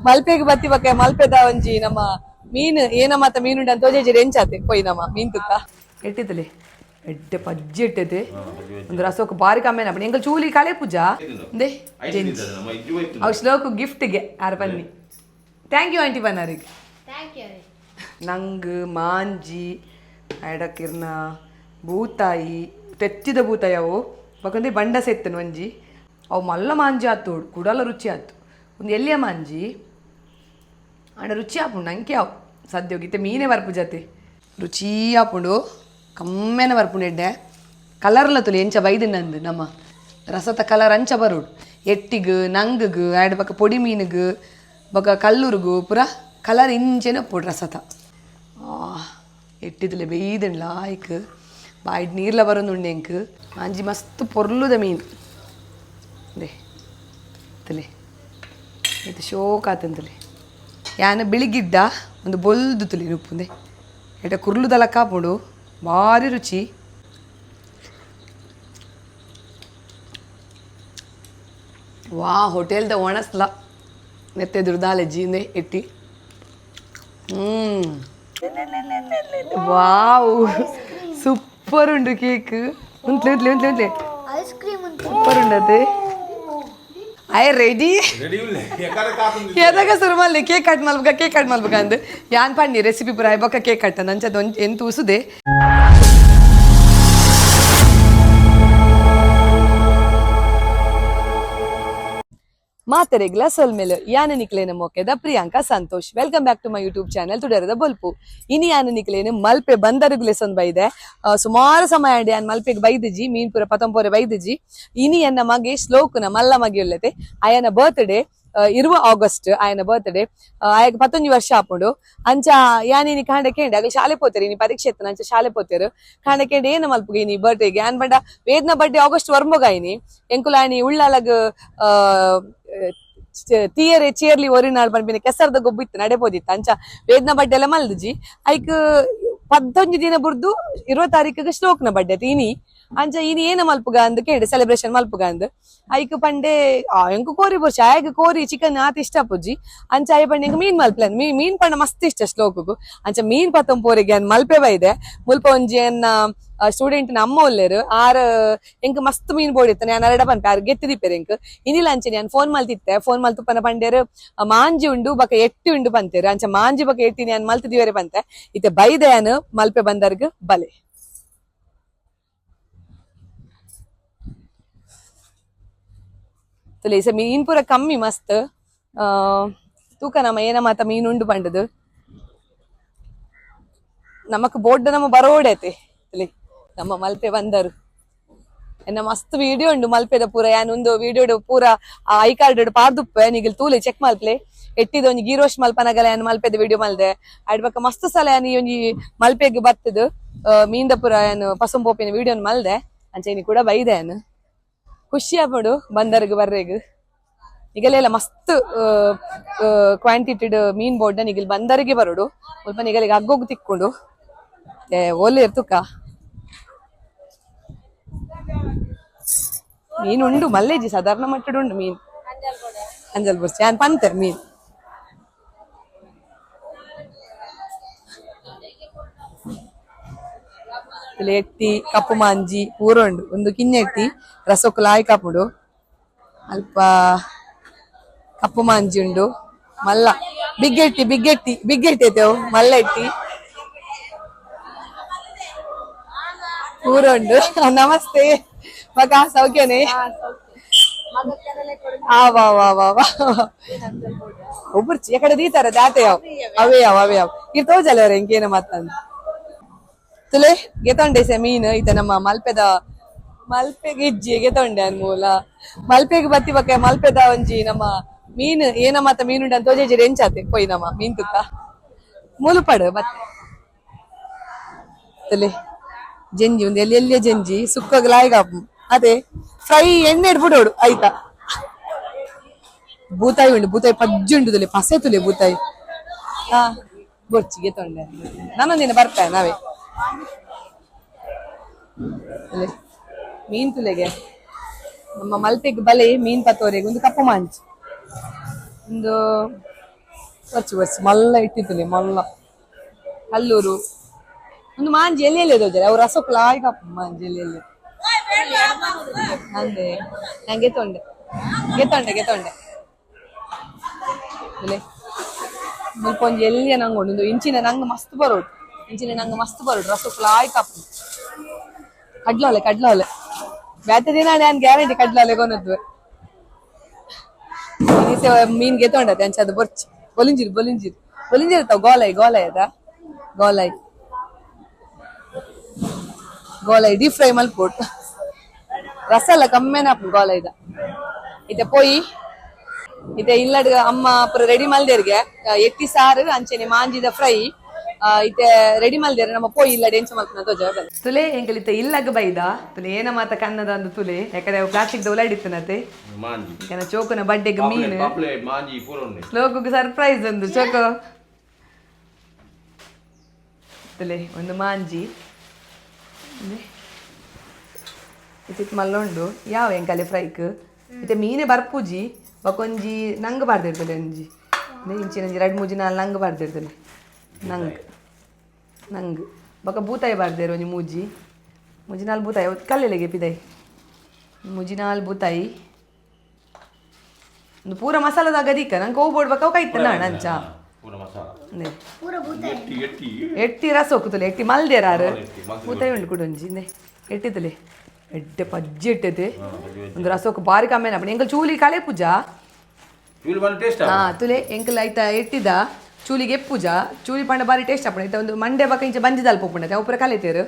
ಮಲ್ಪೆಗ್ ಬತ್ತಿ ಬಕ್ಕ ಮಲ್ಪೆದ ಒಂಜಿ ನಮ್ಮ ಮೀನು ಏನ ಮಾತ ಮೀನುಂಡ ತೋಜೇಜಿ ಎಂಚಾತೆ ಪೋಯಿ ನಮ್ಮ ಮೀನ್ ತುಕ್ಕ ಎಟ್ಟಿತ್ತಲೆ ಎಡ್ಡೆ ಪಜ್ಜಿ ಇಟ್ಟೈತೆ. ಒಂದು ರಸೋಕ್ ಬಾರಿ ಕಮ್ಮಿ ಅಪ್ಪ ಎಂಕಲ್ ಚೂಲಿ ಕಳೆ ಪೂಜಾ ಇಂದೆ. ಅವು ಶ್ಲೋಕ ಗಿಫ್ಟ್ಗೆ ಆರ್ ಬನ್ನಿ. Thank you aunty ಬನ್ನಾರಿಗೆ. Thank you. ನಂಗ್ ಮಾಂಜಿ ಎಡಕಿರ್ನ ಬೂತಾಯಿ, ತೆತ್ತಿದ ಬೂತಾಯಿ ಅವು. ಬೊಕಂದೆ ಬಂಡ ಸೆತ್ತನು ಒಂಜಿ ಅವು ಮಲ್ಲ ಮಾಂಜಿ ಆತು, ಕುಡಲ ರುಚಿ ಆತು. ಒಂದು ಎಲ್ಲಿಯ ಮಾಂಜಿ ಆಂಡ ರುಚಿ ಆಪುಂಡು ನಂಗೆ. ಅವು ಸದ್ಯೋಗಿತ್ತೆ ಮೀನೇ ಬರ್ಪು ಜಾತಿ ರುಚಿ ಆಪುಂಡು, ಕಮ್ಮೆನ ಬರ್ಪುಂಡು. ಎಡ್ಡೆ ಕಲರ್ಲ ತುಲಿ ಎಂಚ ಬೈದಿನಂದು ನಮ್ಮ ರಸತ ಕಲರ್ ಅಂಚ ಬರೋಡು. ಎಟ್ಟಿಗ್ ನಂಗುಗು ಆ್ಯಡ್ ಬೊಕ ಪೊಡಿ ಮೀನುಗು ಬೊಕ ಕಲ್ಲುರ್ಗು ಪೂರ ಕಲರ್ ಇಂಚೆನೆ ಉಪ್ಪುಡು ರಸತ. ಎಟ್ಟಿದಲೆ ಬೇಯ್ದುಂಡು ಲಾಯ್ಕ್, ಬಾಯ್ಡ್ ನೀರ್ಲ ಬರೋದುಂಡು ಎಂಕ್. ಮಾಂಜಿ ಮಸ್ತ್ ಪೊರ್ಲುದ ಮೀನು they ತಲೆ ಇದು ಶೋಕ್ ಆತಂತಲೆ. ಯಾನ ಬಿಳಿಗಿಡ್ಡ ಒಂದು ಬೊಲ್ದು ತುಲಿ ಉಪ್ಪುಂದೆ ಎಟ ಕುರ್ಲುದಲ ಕಾಪುಂಡು, ಭಾರಿ ರುಚಿ. ವಾ, ಹೋಟೆಲ್ದ ಒಣಸ್ಲ ನೆತ್ತೆದುರು ದಾಲೆ ಜೀಂದೆ ಎಟ್ಟಿ. ವಾವ್, ಸೂಪರ್ ಉಂಡು ಕೇಕ್. ಉಂತ್ಲೆ ಉಂತ್ಲೆ ಉಂತ್ಲೆ ಉಂತ್ಲೆ. ಐಸ್ ಕ್ರೀಮ್ ಉಂಟು. ಸೂಪರ್ ಉಂಡತೆ. I ready. ಎದಾಗ ಶುರು ಮಲ್ಲೆ ಕೇಕ್ ಕಟ್ ಮಲ್ಬಕ, ಕೇಕ್ ಕಟ್ ಮಲ್ಬಕ ಅಂದ್ ಯಾನ್ ಪಂಡಿ ರೆಸಿಪಿ ಪೂರ ಬೊಕ್ಕ ಕೇಕ್ ಕಟ್ಟ ನಂಚದ ಒಂಜಿ ಎಂತ ಉಸುದೆ. ಮಾತೆರೆಗ್ಲ ಸೊಲ್ಮೆಲು. ಯಾನ ನಿಕ್ಲೇನ ಮೋಕೆದ Priyanka Santosh. Welcome back to my YouTube channel ತುಡರದ ಬೊಲ್ಪು. ಇನಿ ಯಾನ ನಿಕ್ಲೇನು ಮಲ್ಪೆ ಬಂದರುಗುಲೆ ಸೊಂದ್ ಬೈದೆ. ಸುಮಾರು ಸಮಯ ಆಂಡ್ ಯಾನ್ ಮಲ್ಪೆಗ್ ಬೈದಿಜಿ, ಮೀನ್ಪುರ ಪತಂಪೋರೆ ಬೈದಿಜಿ. ಇನಿ ಎನ್ನ ಮಗೆ ಶ್ಲೋಕುನ ಮಲ್ಲ ಮಗೆ ಉಲ್ಲತೆ, ಅಯನ ಬರ್ತ್ಡೇ 20 ಆಗಸ್ಟ್ ಆಯನ ಬರ್ತ್ಡೇ. ಆಯಗ್ 19 ವರ್ಷ ಆಪುಂಡು. ಅಂಚ ಯಾನ್ ಇನಿ ಕಾಂಡೆ ಕೇಂಡೆ, ಅಗಲ್ ಶಾಲೆ ಪೋತೆರ್, ಇನಿ ಪರೀಕ್ಷೆ ಇತ್ತು, ಅಂಚ ಶಾಲೆ ಪೋತೆರ್. ಕಾಂಡೆ ಕೇಂಡೆ ಏನ ಮಲ್ಪುಗೆ ಇನಿ ಬರ್ತ್ಡೇಗೆ. ಯಾನ್ ಪಂಡ ವೇದ್ನ ಬರ್ತ್ಡೇ ಆಗಸ್ಟ್ ವರ್ಮೊಗಾಯಿನಿ. ಎಂಕುಲಾನಿ ಉಳ್ಳಾಲಗ್ ತೀಯರೆ ಚೇರ್ಲಿ ಒರಿನಾಳ್ ಪನ್ಪಿನ ಕೆಸರ್ದ ಗೊಬ್ಬು ಇತ್ತು, ನಡೆಪೋದಿತ್ತು. ಅಂಚ ವೇದ್ನ ಬಡ್ಡೆ ಎಲ್ಲ ಮಲ್ದಿಜಿ. ಐಕ್ 15 ದಿನ ಬುರ್ದು 20 ತಾರೀಕಿಗೆ ಶ್ಲೋಕ್ನ ಬಡ್ಡೆ ಇನಿ. ಅಂಚ ಇನಿ ಏನ ಮಲ್ಪುಗ ಅಂದ್ ಕೇಂಡೆ, ಸೆಲೆಬ್ರೇಷನ್ ಮಲ್ಪುಗ ಅಂದ್. ಐಕ್ ಪಂಡೆ ಎಂಕು ಕೋರಿ ಬೋರ್ಚಿ, ಆಯಗ್ ಕೋರಿ ಚಿಕನ್ ಆತ ಇಷ್ಟ ಪೂಜಿ. ಅಂಚ ಆಯ ಪಂಡೆ ಎಂಕ್ ಮೀನ್ ಮಲ್ಪ್ಲನ್, ಮೀನ್ ಪಂಡ ಮಸ್ತ್ ಇಷ್ಟ ಶ್ಲೋಕಗು. ಅಂಚ ಮೀನ್ ಪತ್ತೊಂಪೋರಿಗೆ ಅನ್ ಮಲ್ಪೆ ಬೈದೆ. ಮುಲ್ಪ ಒಂಜಿ ಎನ್ನ ಸ್ಟೂಡೆಂಟ್ ಅಮ್ಮ ಉಲ್ಲೇರು ಆರ್ ಎಂಕ್ ಮಸ್ತ್ ಮೀನ್ ಬೋಡಿತ್ತ ನಾನು ಅರಡ ಪನ್ಪೆ, ಆರ್ ಗೆತ್ತಿದಿಪ್ಪೆರ್ ಎಂಕ್. ಇನಿಲ ಅಂಚೆ ನಾನು ಫೋನ್ ಮಲ್ತಿತ್ತೆ. ಫೋನ್ ಮಲ್ತುಪ್ಪನ ಪಂಡೇರು ಮಾಂಜಿ ಉಂಡು ಬಕ ಎಟ್ಟಿ ಉಂಡು ಪಂತೇರು. ಅಂಚ ಮಾಂಜಿ ಬಕ ಎಟ್ಟಿ ನಾನು ಮಲ್ತಿದಿವರೆ ಪಂತೆ. ಇತ್ತೆ ಬೈದೆ ಯಾನು ಮಲ್ಪೆ ಬಂದರ್ಗ್ ಬಲೆ. ತುಲೆ ಮೀನ್ ಪೂರ ಕಮ್ಮಿ ಮಸ್ತ್. ತೂಕ ನಮ್ಮ ಏನ ಮಾತ ಮೀನ್ ಉಂಡು ಪಂಡದು. ನಮಕ್ ಬೋರ್ಡ್ ನಮ್ಮ ಬರೋಡೈತೆ. ತುಲೆ ನಮ್ಮ ಮಲ್ಪೆ ಬಂದರು ಎನ್ನ ಮಸ್ತ್ ವಿಡಿಯೋ ಉಂಡು ಮಲ್ಪೆದ ಪೂರ. ಯಾನ್ ಒಂದು ವಿಡಿಯೋ ಪೂರ I card ಪಾರ್ದುಪ್ಪೆ, ನಿಗಲ್ ತೂಲೆ, ಚೆಕ್ ಮಲ್ಪ್ಲೆ. ಎಟ್ಟಿದ ಒಂಜಿ ಗೀ ರೋಸ್ಟ್ ಮಲ್ಪನಗಲ ಯಾನ್ ಮಲ್ಪೆದ ವಿಡಿಯೋ ಮಲ್ದೆ. ಅಡ್ ಬೊಕ ಮಸ್ತ್ ಸಲ ಯಾನ್ ಈ ಒಂಜಿ ಮಲ್ಪೆಗ್ ಬತ್ತದು ಮೀನ್ದ ಪೂರ ಯಾನ್ ಪಸಂಪೋಪಿನ ವಿಡಿಯೋ ಮಲ್ದೆ. ಅಂಚ ಇನಿ ಕೂಡ ಬೈದೆ ಯಾನ್. ಖುಷಿ ಆಪುಂಡು ಬಂದರ್ಗ್ ಬರ್ರೆಗ್. ನಿಗಲೆಲ್ಲ ಮಸ್ತ್ ಕ್ವಾಂಟಿಟಿಡ್ ಮೀನ್ ಬೋರ್ಡ್ ನಿಗಲ್ ಬಂದರಿಗೆ ಬರೋಡು. ಸ್ವಲ್ಪ ನಿಗಲಿಗೆ ಅಗ್ಗೋಗು ತಿಕ್ಕೊಂಡು ಓಲೆ ಇರ್ತುಕ. ಮೀನ್ ಉಂಡು ಮಲ್ಲೇಜಿ, ಸಾಧಾರಣ ಮಟ್ಟಡ್ ಉಂಡು ಮೀನ್. ಅಂಜಲ್ ಬುರ್ಚಿ ಯಾನ್ ಪಂತೆ ಮೀನ್. ಎಟ್ಟಿ ಕಪ್ಪು ಮಾಂಜಿ ಪೂರ ಉಂಡು. ಒಂದು ಕಿನ್ನೆಟ್ಟಿ ರಸೊಕ್ಕು ಲಾಯ್ ಕಾಪುಂಡು. ಅಲ್ಪ ಕಪ್ಪು ಮಾಂಜಿ ಉಂಡು ಮಲ್ಲ. ಬಿಗ್ಗೆಟ್ಟಿ ಬಿಗ್ಗೆಟ್ಟಿ ಬಿಗ್ಗೆಟ್ಟಿ ಐತೆ ಅವು, ಮಲ್ಲ ಎಟ್ಟಿ ಪೂರ ಉಂಡು. ನಮಸ್ತೆ ಮಗ, ಸೌಖ್ಯನೇ? ಆ ವಾ ವಾ ವಾ ವಾ. ಒಬ್ಬರು ಎಕಡೆ ದೀತಾರ ದಾತೆ ಯಾವ ಅವೇ ಯಾವ ಅವೇ ಯಾವ ಇರ್ ತೋಜಲ್ಲ ಅವ್ರ ಎಂಕೇನ ಮಾತಂದು. ತುಲೆ ಗೆತೊಂಡೆ ಸೆ ಮೀನು. ಈತ ನಮ್ಮ ಮಲ್ಪೆದ ಮಲ್ಪೆಗೆ ಇಜ್ಜಿ ಗೆತೊಂಡೆ ಅನ್ಮೂಲ. ಮಲ್ಪೆಗೆ ಬತ್ತಿ ಬಕ್ಕ ಮಲ್ಪೆದ ಒಂಜಿ ನಮ್ಮ ಮೀನು ಏನ ಮಾತ ಮೀನು ಉಂಡು ಅಂತ ತೋಜೇಜಿ ಎಂಚಾತೆ ಪೋಯಿ ನಮ್ಮ ಮೀನ್ ತುಕ್ಕ ಮೂಲುಪಡು ಬತ್ತೆ. ತುಲೆ ಜಂಜಿ ಒಂದು ಎಲ್ಲಿ ಎಲ್ಲಿಯ ಜಂಜಿ ಸುಕ್ಕಗ್ ಲಾಯ್ಗ ಅದೇ ಫ್ರೈ ಎಣ್ಣೆ ಇಡ್ಬಿಡೋಡು ಆಯ್ತಾ. ಬೂತಾಯಿ ಉಂಡು, ಬೂತಾಯಿ ಪಜ್ಜಿ ಉಂಡು. ತುಲೆ ಪಸೆ ತುಲೆ ಬೂತಾಯಿ. ಹಾ ಬೊರ್ಚಿಗೆ ತೊಂಡೆ ನಾನೊಂದಿನ ಬರ್ತೆ ನಾವೇ. ತುಲೆ ಮೀನ್ ತುಲೆಗೆ ನಮ್ಮ ಮಲ್ಪೆಗ್ ಬಲೆ ಮೀನ್ ಪತ್ತೋರೆಗೆ. ಒಂದು ಕಪ್ಪು ಮಾಂಚಿ ಒಂದು ಬರ್ಚಿ ಬರ್ಚಿ ಮಲ್ಲ ಇಟ್ಟಿತ್ತಲೆ ಮಲ್ಲ ಕಲ್ಲೂರು ಒಂದು ಮಾಂಜಿ ಎಲ್ಲಿ ಎಲ್ಲಿ ದೋಜರೆ ಅವ್ರು ರಸಕ್ಕುಲ ಆಯ್ಕಪ್ಪ ಮಾಂಜಿ ಎಲ್ಲಿ ಎಲ್ಲಿ ಅಂದೆ ನಂಗೆ ತೊಂಡೆ ಗೆತ್ತೊಂಡೆ ಗೆತ್ತೊಂಡೆ ಇಲ್ಲೇ ಮುಲ್ಪ ಒಂಜಿ ಎಲ್ಲಿಯ ನಂಗೆ ಉಂಡು ಇಂಚಿನ ನಂಗೆ ಮಸ್ತ್ ಬರೋಡು ಇಂಚಿನ ನಂಗೆ ಮಸ್ತ್ ಬರೋಡು ರಸಕ್ಕುಲ ಆಯ್ಕಪ್ಪ ಕಡ್ಲೋಲೆ ಕಡ್ಲೋಲೆ ಬ್ಯಾತೆ ದಿನ ನಾನು ಗ್ಯಾರಂಟಿ ಕಡ್ಲೋಲೆ ಕೊನದ್ದು ಮೀನ್ ಗೆತ್ತೊಂಡತೆ ಅಂಚ ಅದು ಬೊರ್ಚಿ ಬೊಲಿಂಜಿರಿ ಬೊಲಿಂಜಿರಿ ಬೊಲಿಂಜಿರಿ ತಾವ್ ಗೋಲೈ ಗೋಲೈ ಅದ ಗೋಲೈ ಗೋಲೈ ಡೀಪ್ ಫ್ರೈ ಮಲ್ಪೋಟ್ ರಸ ಎಲ್ಲ ಕಮ್ಮಿನ ಗೋಲೈದ ಇತ್ತೆ ಪೋಯಿ ಇತ್ತೆ ಇಲ್ಲಡ್ ಅಮ್ಮ ಪೂರ ರೆಡಿ ಮಲ್ದೇರ್ಗೆ ಎಟ್ಟಿ ಸಾರು ಅಂಚೆನೆ ಮಾಂಜಿದ ಫ್ರೈ ಇತ್ತೆ ರೆಡಿ ಮಲ್ದೇರ್ ನಮ್ಮ ಪೋಯಿ ಇಲ್ಲಡ್ ಎಂಚ ಮಲ್ಪನ ತೋಜ ತುಲೆ ಎಂಕಲಿತ್ತೆ ಇಲ್ಲಗ ಬೈದ ತುಲೆ ಏನ ಮಾತ ಕನ್ನದ ಅಂದು ತುಲೆ ಯಾಕಂದ್ರೆ ಅವು ಪ್ಲಾಸ್ಟಿಕ್ the ಉಲಾಡಿತ್ತನತೆ ಮಾಂಜಿ ಯಾಕಂದ್ರೆ ಚೋಕನ ಬಡ್ಡೆಗೆ ಮೀನು ಪಾಪ್ಲೆ ಮಾಂಜಿ ಪೂರ ಉಂಡೆ ಶ್ಲೋಕಕ್ಕೆ ಸರ್ಪ್ರೈಸ್ ಒಂದು ಚೋಕೋ ತುಲೆ ಒಂದು ಮಾಂಜಿ ಇತ್ತಿತ್ ಮಲ್ಲುಂಡು ಯಾವ ಎಂಕಲೆ ಫ್ರೈಕ್ ಇತ್ತೆ ಮೀನೆ ಬರ್ಪೂಜಿ ಬಕೊಂಜಿ ನಂಗ್ ಬಾರ್ದಿರ್ತಲೆ ಒಂಜಿ ಇಂಚಿನಂಜಿ ರಡ್ಡ್ ಮೂಜಿ ನಾಲ್ ನಂಗ್ ಬಾರ್ದಿರ್ತಲೆ ನಂಗ್ ನಂಗ್ ಬೊಕ ಬೂತಾಯಿ ಬಾರ್ದೇರು ಒಂಜಿ ಮೂಜಿ ಮೂಜಿ ನಾಲ್ ಬೂತಾಯಿ ಕಲ್ಲೆಲೆಗೆ ಪಿದಾಯಿ ಮೂಜಿ ನಾಲ್ ಬೂತಾಯಿ ಒಂದು ಪೂರ ಮಸಾಲದ ಗದಿಕ ನಂಗೆ ಹೋಗ್ಬೋಡ್ ಬಕ್ಕ ಕೈತ ಅಂಚ ಪೂರ ಮಸಾಲ ಅಂದೆ ಪೂರ ಭೂತ ಎಟ್ಟಿ ಎಟ್ಟಿ ಎಟ್ಟಿ ರಸ ಹೋಗ್ತಲೆ ಎಟ್ಟಿ ಮಲ್ದೇರಾರು ಎಟ್ಟಿ ಮಲ್ತ್ ಬೂತಾಯಿ ಉಂಡು ಕೂಡ ಒಂಜಿ ಇಂದೆ ಎಟ್ಟಿತ್ತಲೆ ಎಡ್ಡೆ ಪಜ್ಜಿ ಎಟ್ಟೈತೆ ಒಂದು ರಸಕ್ಕೆ ಬಾರಿ ಕಮ್ಮಿ ಅಪ್ಪ ಎಂಕಲ್ ಚೂಲಿ ಕಳೆ ಪೂಜಾ ಇವ್ರು ಬಂದು ಟೇಸ್ಟ್ ಹಾ ತುಲೆ ಎಂಕಲ್ ಐತ ಎಟ್ಟಿದ ಚೂಲಿಗೆ ಎಪ್ಪುಜ ಚೂಲಿ ಪಂಡ ಬಾರಿ ಟೇಸ್ಟ್ ಅಪ್ಪಣ ಐತ ಒಂದು ಮಂಡೆ ಬಕ್ಕ ಇಂಚ ಬಂಜಿದಾಲ್ ಪೋಪುಂಡತೆ ಅವು ಪೂರ ಕಲಿತೇರು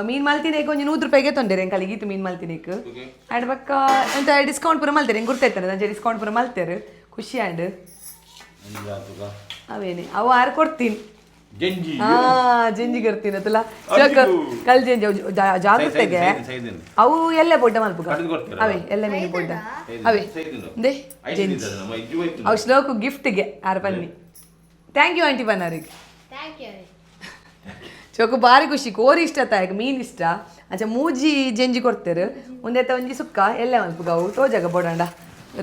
ಮೀನ್ ಮಲ್ತಿನೇಕ್ ಒಂಜಿ 100 ರೂಪಾಯಿಗೆ ತೊಂದರೆ ಎಂಕಲಿಗೆ ಈತು ಮೀನ್ ಮಲ್ತಿನೇಕ್ ಆ್ಯಂಡ್ ಬಕ್ಕ ಎಂತ ಡಿಸ್ಕೌಂಟ್ ಪೂರ ಮಲ್ತೇರೆ ಎಂಕ್ ಗುರ್ತೈತದೆ ಅಂಚೆ ಡಿಸ್ಕೌಂಟ್ ಪೂರ ಮಲ್ತೇರು ಖುಷಿ ಆಂಡ್ ಅವೇನೆ ಅವು ಆರು ಕೊಡ್ತೀನಿ ಜಂಜಿ ಹಾ ಜಂಜಿ ಕೊಡ್ತೀನಿ ಅತ್ತಲ್ಲ ಚೊಕ್ಕ ಕಲ್ ಜಂಜಿ ಅವು ಜಾಗ್ರತೆಗೆ ಅವು ಎಲ್ಲೇ ಪೊಡ್ಡ ಮಲ್ಪುಗ ಕಡ್ದು ಕೊಡ್ತೀರಾ? ಅವೇ ಎಲ್ಲ ಮೀನು ಪೊಡ್ಡ ಅವೇ ಇಂದೆ ಜಂಜಿ ಅವು ಶ್ಲೋಕು ಗಿಫ್ಟ್ಗೆ ಆರು ಬನ್ನಿ thank you aunty ಬನ್ನಾರಿಗೆ thank you ಚೋಕು ಬಾರಿ ಖುಷಿ ಕೋರಿ ಇಷ್ಟ ತಾಯಕ್ ಮೀನ್ ಇಷ್ಟ ಅಂಚ ಮೂಜಿ ಜಂಜಿ ಕೊಡ್ತೇರು ಒಂದೇತ ಒಂಜಿ ಸುಕ್ಕ ಎಲ್ಲೆ ಮಲ್ಪುಗ ಅವು ತೋಜಾಗ ಬೋಡಂಡ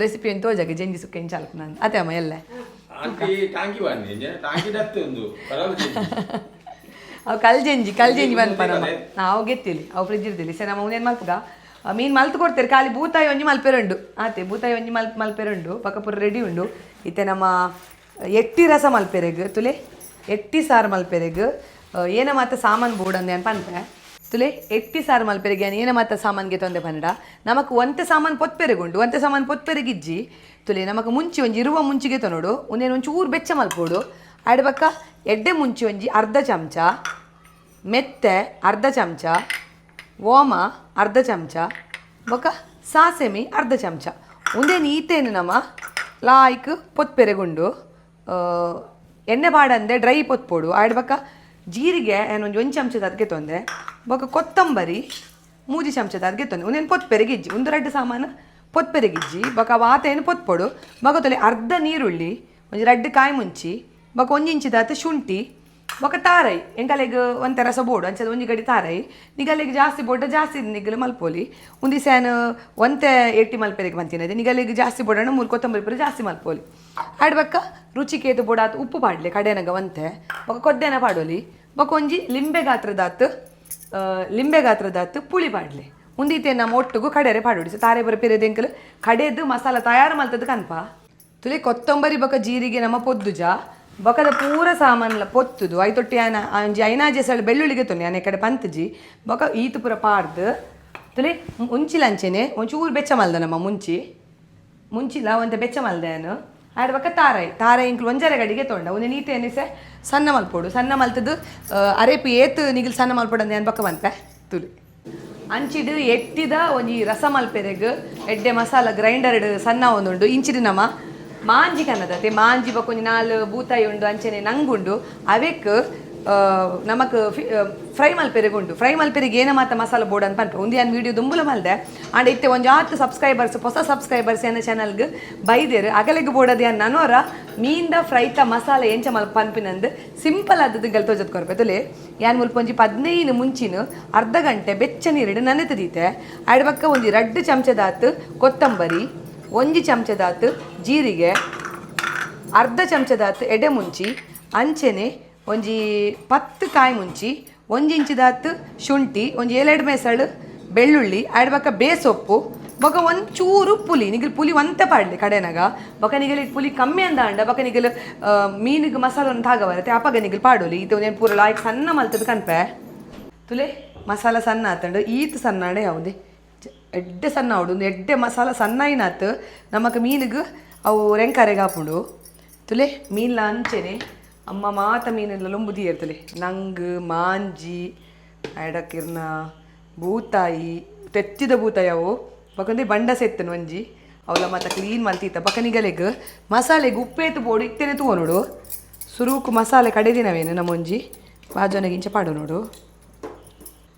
ರೆಸಿಪಿ ಏನು ತೋಜಾಗ ಜಂಜಿ ಸುಕ್ಕ ಏನು ಚಾಲ್ಕು ನಾನು ಅದೇ ಅಮ್ಮ ಎಲ್ಲೆ ಆಂಟಿ ಟಾಂಕಿ ಬನ್ನಿ ಟಾಂಕಿ ಡತ್ತೆ ಒಂದು ಪರವಾಗಿಲ್ಲ ಅವು ಕಲ್ ಜಂಜಿ ಕಲ್ ಜಂಜಿ ಮನ್ಪ ನಮ್ಮ ನಾವು ಗೆತ್ತಿಲಿ ಅವು ಫ್ರಿಜ್ ಇರ್ತಿಲಿ ಸರಿ ನಮ್ಮ ಏನು ಮಲ್ಪುಗ ಮೀನು ಮಲ್ತು ಕೊಡ್ತೇವೆ ಖಾಲಿ ಬೂತಾಯಿ ಒಂಜಿ ಮಲ್ಪೆರುಂಡು ಆತೆ ಬೂತಾಯಿ ಒಂಜಿ ಮಲ್ಪ್ ಮಲ್ಪೆರುಂಡು ಪಕ್ಕ ಪೂರ ರೆಡಿ ಉಂಡು ಇತ್ತೆ ನಮ್ಮ ಎಟ್ಟಿ ರಸ ಮಲ್ಪೆರೆಗ್ ತುಲೆ ಎಟ್ಟಿ ಸಾರು ಮಲ್ಪೆರೆಗ್ ಏನ ಮಾತ ಸಾಮಾನು ಬೋಡಂದೆ ಅನ್ಪ ಪನ್ಪೆ ತುಲೆ ಎಟ್ಟಿ ಸಾರು ಮಲ್ಪೆರೆಗೆ ಏನ ಮಾತ ಸಾಮಾನ್ಗೆ ತೊಂದೆ ಪನ್ನಡ ನಮಕ್ ಒಂತೆ ಸಾಮಾನು ಪೊತ್ಪೆರೆಗುಂಡು ಒಂತೆ ಸಾಮಾನು ಪೊತ್ಪೆರೆಗಿಜ್ಜಿ ತುಲೆ ನಮಕ್ ಮುಂಚಿ ಒಂಜಿ ಇರುವ ಮುಂಚಿಗೆ ತೊನೋಡು ಒಂದೇನು ಒಂಚೂರು ಬೆಚ್ಚ ಮಲ್ಪೋಡು ಆಡ್ಬಕ್ಕ ಎಡ್ಡೆ ಮುಂಚಿ ಒಂಜಿ ಅರ್ಧ ಚಮಚ ಮೆತ್ತೆ ಅರ್ಧ ಚಮಚ ಓಮ ಅರ್ಧ ಚಮಚ ಬೊಕ ಸಾಸೆಮಿ ಅರ್ಧ ಚಮಚ ಉಂದೇನು ಈತೇನು ನಮ್ಮ ಲಾಯ್ಕ್ ಪೊತ್ಪೆರೆಗುಂಡು ಎಣ್ಣೆ ಬಾಡಂದೆ ಡ್ರೈ ಪೊತ್ಪೋಡು ಆಡ್ಬಕ ಜೀರಿಗೆ ಏನು ಒಂಜಿ ಒಂಜಿ ಚಮಚದ ಅದಕ್ಕೆ ತೊಂದೆ ಬೊಕ ಕೊತ್ತಂಬರಿ ಮೂಜಿ ಚಮಚದ ಅದಕ್ಕೆ ತೊಂದೆ ಒಂದೇನು ಪೊತ್ಪೆರೆಗೆ ಇಜ್ಜಿ ಒಂದು ರಡ್ಡು ಸಾಮಾನು ಪೊತ್ಪೆರೆಗಿಜ್ಜಿ ಬೊಕ ವಾತೇನು ಪೊತ್ಪೊಡು ಬೊಕ ತೊಲೆ ಅರ್ಧ ನೀರುಳ್ಳಿ ಒಂಜಿ ರಡ್ಡು ಕಾಯಿ ಮುಂಚಿ ಬೊಕ ಒಂಜಿ ಇಂಚಿದಾತ ಶುಂಠಿ ಬೊಕ ತಾರೈ ಎಂಕಲೆಗ್ ಒಂತೆ ರಸ ಬೋಡು ಅಂಚದ ಒಂಜಿ ಗಡಿ ತಾರೈ ನಿಗಲೆಗ್ ಜಾಸ್ತಿ ಬೋಡ ಜಾಸ್ತಿ ನಿಗಲು ಮಲ್ಪೋಲಿ ಒಂದು ಸ್ಯಾನ್ ಒಂತೆ ಎಟ್ಟಿ ಮಲ್ಪೆರೆಗ್ ಮಂತಿನದೆ ನಿಗಲೆಗ್ ಜಾಸ್ತಿ ಬೋಡಣ ಮೂರು ಕೊತ್ತಂಬರಿ ಪೂರ ಜಾಸ್ತಿ ಮಲ್ಪೋಲಿ ಆಡ್ಬಕ್ಕ ರುಚಿಕೇತು ಬೋಡಾತ್ ಉಪ್ಪು ಪಾಡ್ಲೆ ಕಡೆನಗ ಒಂತೆ ಬೊಕ ಕೊದ್ದೆನ ಪಾಡೋಲಿ ಬೊಕ ಒಂಜಿ ಲಿಂಬೆ ಗಾತ್ರದಾತ್ ಲಿಂಬೆ ಗಾತ್ರದಾತ್ ಪುಳಿ ಪಾಡ್ಲೆ ಉಂದಿತೆ ನಮ್ಮ ಒಟ್ಟುಗು ಕಡೆರೆ ಪಾಡೋಡಿ ಸೊ ತಾರೆ ಬರ ಪಿರೆದೆಂಕಲ್ ಕಡೆದು ಮಸಾಲ ತಯಾರು ಮಲ್ತದ ಕನ್ಪ ತುಲಿ ಕೊತ್ತಂಬರಿ ಬೊಕ ಜೀರಿಗೆ ನಮ್ಮ ಪೊದ್ದುಜ ಬೊಕದ ಪೂರ ಸಾಮಾನ್ಲ ಪೊತ್ತುದು ಐತೊಟ್ಟಿ ಆನ ಒಂಜಿ ಐನಾಜೆ ಸಳ ಬೆಳ್ಳುಳ್ಳಿಗೆ ತೊನ್ನೆ ಆನೆ ಕಡೆ ಪಂತಜಿ ಬೊಕ ಈತು ಪೂರ ಪಾಡ್ದು ತುಲಿ ಮುಂಚಿಲಂಚೆನೆ ಒಂಚೂರು ಬೆಚ್ಚ ಮಲ್ದ ನಮ್ಮ ಮುಂಚಿ ಮುಂಚಿಲ ಒಂತೆ ಬೆಚ್ಚ ಮಲ್ದೇನು ಆಡ್ ಬೊಕ ತಾರೈ ತಾರೈ ಇಂಕ್ಲು ಒಂಜರೆ ಗಡಿಗೆ ತೊಂಡ ಒಂಜಿ ನೀತೆ ಎನಿಸೆ ಸಣ್ಣ ಮಲ್ಪೋಡು ಸಣ್ಣ ಮಲ್ತದು ಅರೇಪು ಏತ್ ನಿಗಿಲ್ ಸಣ್ಣ ಮಲ್ಪೋಡು ಅಂದೆ ಬೊಕ ಮನ್ಪೆ ತುಲಿ ಅಂಚಿಡು ಎಟ್ಟಿದ ಒಂಜಿ ರಸ ಮಲ್ಪೆರೆಗ್ ಎಡ್ಡೆ ಮಸಾಲ ಗ್ರೈಂಡರ್ಡ್ ಸಣ್ಣ ಒಂದುಂಡು ಇಂಚಿಡು ನಮ ಮಾಂಜಿ ಕನ್ನದತೆ ಮಾಂಜಿ ಬೊಕ ಒಂಜಿ ನಾಲ್ ಬೂತಾಯಿ ಉಂಡು ಅಂಚೆನೆ ನಂಗುಂಡು ಅವೆಕ್ ನಮಕ್ ಫ್ರೈ ಮಲ್ಪೆರೆಗುಂಡು ಫ್ರೈ ಮಲ್ಪೆರೆಗ್ ಏನ ಮಾತ ಮಸಾಲ ಬೋರ್ಡ್ ಅಂತ ಪನ್ಪ ಒಂದು ಯಾನ್ ವೀಡಿಯೋ ದುಂಬುಲ ಮಲ್ದೆ ಆಂಡ ಇತ್ತೆ ಒಂಜಿ ಆತ್ ಸಬ್ಸ್ಕ್ರೈಬರ್ಸ್ ಹೊಸ ಸಬ್ಸ್ಕ್ರೈಬರ್ಸ್ ಏನ ಚಾನಲ್ಗ್ ಬೈದೇರು ಅಗಲೆಗ್ ಬೋಡದ ಯಾನ್ ನನೋರ ಮೀನ್ದ ಫ್ರೈತ ಮಸಾಲ ಎಂಚ ಮಲ್ಪ ಪನ್ಪಿನಂದು ಸಿಂಪಲ್ ಆದದ್ದು ಗಲ್ ತೋಜತ್ ಕೊರ್ಪೆ ತುಲೆ ಯಾನ್ ಮುಲ್ಪ ಒಂಜಿ 15 ಮುಂಚಿನ ಅರ್ಧ ಗಂಟೆ ಬೆಚ್ಚ ನೀರಿಡು ನನೆತದೀತೆ ಆಡ್ಬಕ್ಕ ಒಂಜಿ ರಡ್ಡು ಚಮಚದಾತ್ ಕೊತ್ತಂಬರಿ ಒಂಜಿ ಚಮಚದಾತ್ ಜೀರಿಗೆ ಅರ್ಧ ಚಮಚದಾತ್ ಎಡೆ ಮುಂಚಿ ಅಂಚೆನೆ ಒಂಜಿ 10 ಕಾಯಿ ಮುಂಚಿ 1 ಇಂಚಿದಾತ್ ಶುಂಠಿ ಒಂಜಿ 7 ಮೇಸಳು ಬೆಳ್ಳುಳ್ಳಿ ಆಡ್ಬಕ ಬೇಸೊಪ್ಪು ಬೊಕ ಒಂಚೂರು ಪುಲಿ ನಿಗಲ್ ಪುಲಿ ಒಂತೆ ಪಾಡ್ಲಿ ಕಡೆನಾಗ ಬೊಕ ನಿಗಲ್ ಪುಲಿ ಕಮ್ಮಿ ಅಂದ ಅಂಡ ಬೊಕ ನಿಗಲ್ ಮೀನಿಗೆ ಮಸಾಲ ತಾಗ ಬರುತ್ತೆ ಅಪಗ ನಿಗಲ್ ಪಾಡೋಲಿ ಇದು ಒಂದೇನು ಪೂರ ಲಾಯ್ಕ್ ಸಣ್ಣ ಮಲ್ತದ ಕನ್ಪೆ ತುಲೆ ಮಸಾಲ ಸಣ್ಣ ಆತಂಡು ಈತ್ ಸಣ್ಣ ಅಡೆ ಯಾವುದೇ ಎಡ್ಡೆ ಸಣ್ಣ ಆವಡು ಒಂದು ಎಡ್ಡೆ ಮಸಾಲ ಸಣ್ಣ ಏನಾತು ನಮಕ್ ಮೀನಿಗೆ ಅವು ರೆಂಕರೆಗೆ ಹಾಪುಂಡು ತುಲೆ ಮೀನ್ಲ ಅಂಚೆನೆ ಅಮ್ಮ ಮಾತ ಮೀನೆಲ್ಲ ಲೊಂಬುದಿ ಇರ್ತಲೆ ನಂಗ್ ಮಾಂಜಿ ಎಡಕಿರ್ನ ಬೂತಾಯಿ ತೆತ್ತಿದ ಬೂತಾಯಿ ಅವು ಬಕಂದ್ರೆ ಬಂಡಸೆ ಎತ್ತನು ಒಂಜಿ ಅವಲ ಮಾತ ಕ್ಲೀನ್ ಮಲ್ತೀತ ಬಕನಿಗಲೆಗ್ ಮಸಾಲೆಗೆ ಉಪ್ಪೇತು ಬೋಡು ಇತ್ತೇನೆ ತೂವ ನೋಡು ಸುರುಕು ಮಸಾಲೆ ಕಡೆದಿನವೇನು ನಮ್ಮೊಂಜಿ ಬಾಜೋನಗಿಂಚ ಪಾಡು ನೋಡು